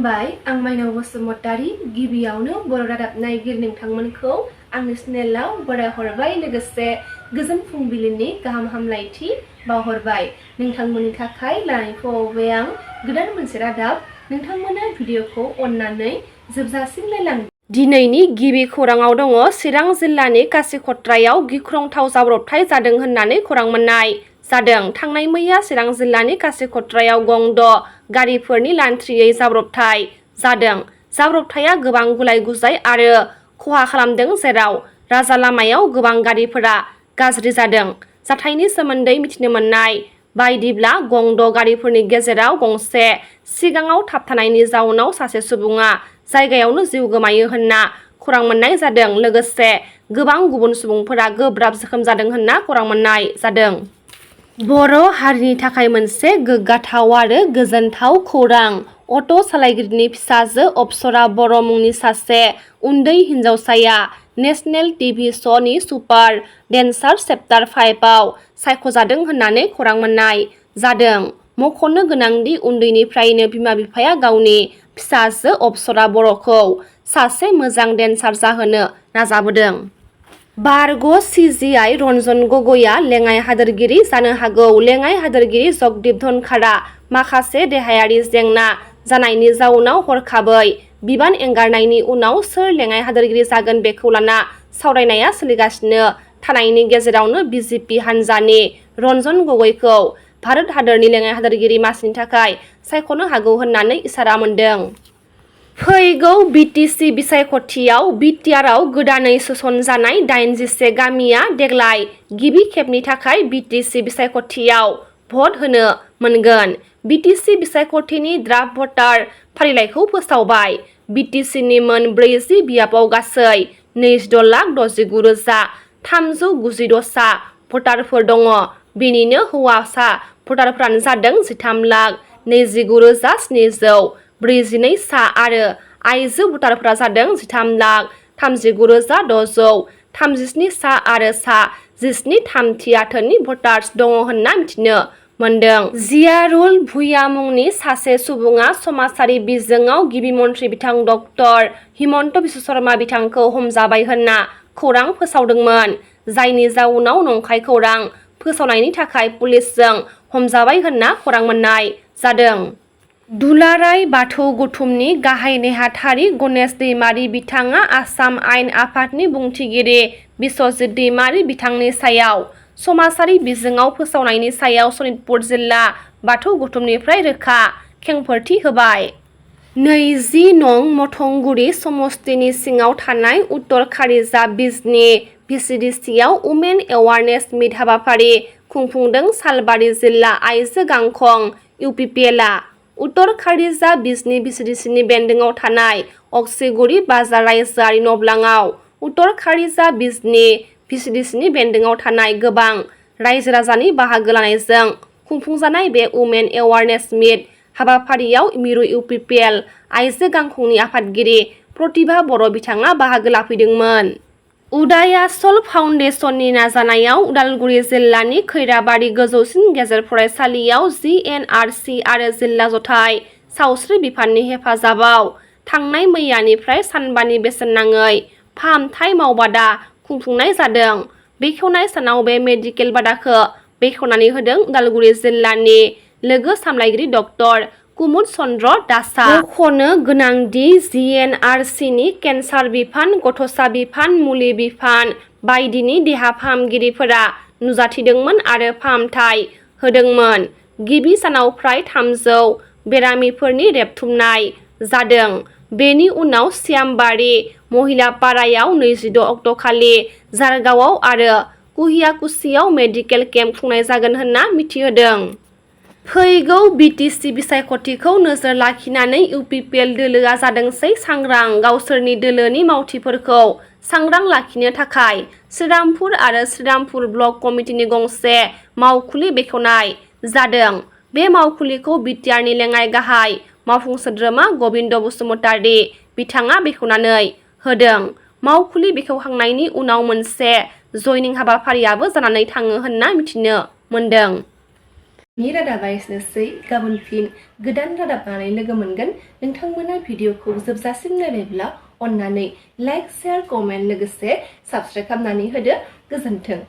खुलुमबाय आं माइनाव बसुमतारी गिबियावनो बर' रादाब नायगिरि नोंथांमोनखौ आंनि चेनेलाव बरायहरबाय लोगोसे गोजोन फुंबिलिनि गाहाम हामलायथि बावहरबाय नोंथांमोननि थाखाय लानानै फैबाय आं गोदान मोनसे रादाब नोंथांमोना भिडिअखौ अननानै जोबजासिम नायलां। दिनैनि गिबि खौराङाव दङ चिरां जिल्लानि कासिकट्रायाव गिख्रंथाव जाब्रबथाय जादों होननानै खौरां मोननाय जादों। थांनाय मैया चिरां जिल्लानि कासिकट्रायाव गं द' गारिफोरनि लान्थ्रियै जाब्रबथाय जादों। जाब्रबथाया गोबां गुलाय गुजाय आरो खहा खालामदों जेराव राजा लामायाव गोबां गारिफोरा गाज्रि जादों। जाथायनि सोमोन्दै मिथिनो मोननाय बायदिब्ला गं द' गारिफोरनि गेजेराव गंसे सिगाङाव थाबथानायनि जाउनाव सासे सुबुङा जायगायावनो जिउ गोमायो होनना खौरां मोननाय जादों। लोगोसे गोबां गुबुन सुबुंफोरा गोब्राब जोखोम जादों होनना खौरां मोननाय जादों। बर' हारिनि थाखाय मोनसे गोग्गाथाव आरो गोजोनथाव खौरां। अट' सालायगिरिनि फिसाजो अप्सरा बर' मुंनि सासे उन्दै हिन्जावसाया नेशनेल टिभि श'नि सुपार डेन्सार चेप्टार 5 आव सायख'जादों होननानै खौरां मोननाय जादों। मख'नो गोनांदि उन्दैनिफ्रायनो बिमा बिफाया गावनि फिसाजो अप्सरा बर'खौ सासे मोजां डेन्सार जाहोनो नाजाबोदों। बारग' CGI रन्जन गगैआ लेङाइ हादोरगिरि जानो हागौ। लेङाइ हादोरगिरि जगदीप धनखारआ माखासे देहायारि जेंना जानायनि जाउनाव हरखाबै बिबान एंगारनायनि उनाव सोर लेङाइ हादोरगिरि जागोन बेखौ लाना सावरायनाया सोलिगासिनो थानायनि गेजेरावनो BJP हान्जानि रन्जन गगैखौ भारत हादरनि लेङाइ हादोरगिरि मासिनि थाखाय सायख'नो हागौ होननानै इसारा मोन्दों। फैगौ BTC बिसायख'थियाव BTRआव गोदानै सोसनजानाय 81 गामिया देग्लाय गिबि खेबनि थाखाय BTC बिसायख'थियाव भट होनो मोनगोन। BTC बिसायख'थिनि ड्राफ्ट भटार फारिलाइखौ फोसावबाय। BTCनि मोन 40 बियाबाव गासै 22,69,396 सा भटारफोर दङ। बेनिनो हौवासा भटारफोरानो जादों 13,29,742 सा आरो आइजो भटारफोरा जादों 13,39,637 सा आरो सा 17 थामथि आथोननि भटार्स दङ होनना मिथिनो मोनदों। जियारुल भुइया मुंनि सासे सुबुङा समाजारि बिजोङाव गिबि मन्थ्रि बिथां डक्टर हिमन्त बिश्व शर्मा बिथांखौ हमजाबाय होनना खौरां फोसावदोंमोन। जायनि जाउनाव नंखाय खौरां फोसावनायनि थाखाय पुलिसजों हमजाबाय होनना खौरां मोननाय जादों। दुलाराय बाथौ गौथुमनि गाहाय नेहाथारि गणेश दैमारी बिथाङा आसाम आयेन आफादनि बुंथिगिरि बिस्वजित दैमारी बिथांनि सायाव समाजारि बिजोङाव फोसावनायनि सायाव सनितपुर जिल्ला बाथौ गौथुमनिफ्राय रोखा खेंफोरथि होबाय। 20 नं मथंगुरि समस्तिनि सिङाव थानाय उत्तर खारिजा बिजनी VCDCआव उमेन एवारनेस मिट हाबाफारि खुंफुंदों सालबारि जिल्ला आइजो गांखं UPPLआ। उत्तर खारिजा बिजनी VCDCनि बेन्दोङाव थानाय अक्सिगुरि बाजार रायजोआरि नब्लाङाव उत्तर खारिजा बिजनी VCDCनि बेन्दोङाव थानाय गोबां रायजो राजानि बाहागो लानायजों खुंफुंजानाय बे उमेन एवारनेस मिट हाबाफारियाव मिरु UPPL आइजो गांखंनि आफादगिरि प्रतिभा बर' बिथाङा बाहागो लाफैदोंमोन। उदायाचल फाउन्डेसननि नाजानायाव उदालगुरि जिल्लानि खैराबारि गोजौसिन गेजेर फरायसालियाव GNRC आरो जिल्ला जथाय सावस्रि बिफाननि हेफाजाबाव थांनाय मैयानिफ्राय सानबानि बेसेन नाङै फाहामथाय मावबादा खुंफुंनाय जादों। बेखेवनाय सानाव बे मेडिकेल बादाखौ बेखेवनानै होदों उदालगुरि जिल्लानि लोगो सामलायगिरि डक्टर कुमुद चन्द्र दासआ। मख'नो गोनांदि GNRCनि केन्सार बिफान, गथ'सा बिफान, मुलि बिफान बायदिनि देहा फाहामगिरिफोरा नुजाथिदोंमोन आरो फाहामथाय होदोंमोन। गिबि सानाव फ्राय 300 बेरामिफोरनि रेबथुमनाय जादों। बेनि उनाव सियामबारि महिलापारायाव 26 अक्ट'खालि झारगावआव आरो कुहियाकुसियाव मेडिकेल केम्प खुंनाय जागोन होनना मिथिहोदों। फैगौ BTC बिसायख'थिखौ नोजोर लाखिनानै UPPL दोलोआ जादोंसै सांग्रां। गावसोरनि दोलोनि मावथिफोरखौ सांग्रां लाखिनो थाखाय श्रीरामपुर आरो श्रीरामपुर ब्लक कमिटिनि गंसे मावखुलि बेखेवनाय जादों। बे मावखुलिखौ BTRनि लेङाइ गाहाय मावफुं सोद्रोमा गबिन्द बसुमतारी बिथाङा बेखेवनानै होदों। मावखुलि बेखेवखांनायनि उनाव मोनसे जयनिं हाबाफारियाबो जानानै थाङो होनना मिथिनो मोनदों। रादाबा एसेनोसै गाबोन फिन गोदान रादाब लानानै लोगो मोनगोन। नोंथांमोना भिडिअखौ जोबजासिम नायबायब्ला अन्नानै लाइक, शेयार, कमेन्ट लोगोसे साबस्क्राइब खालामनानै होदो। गोजोन्थों।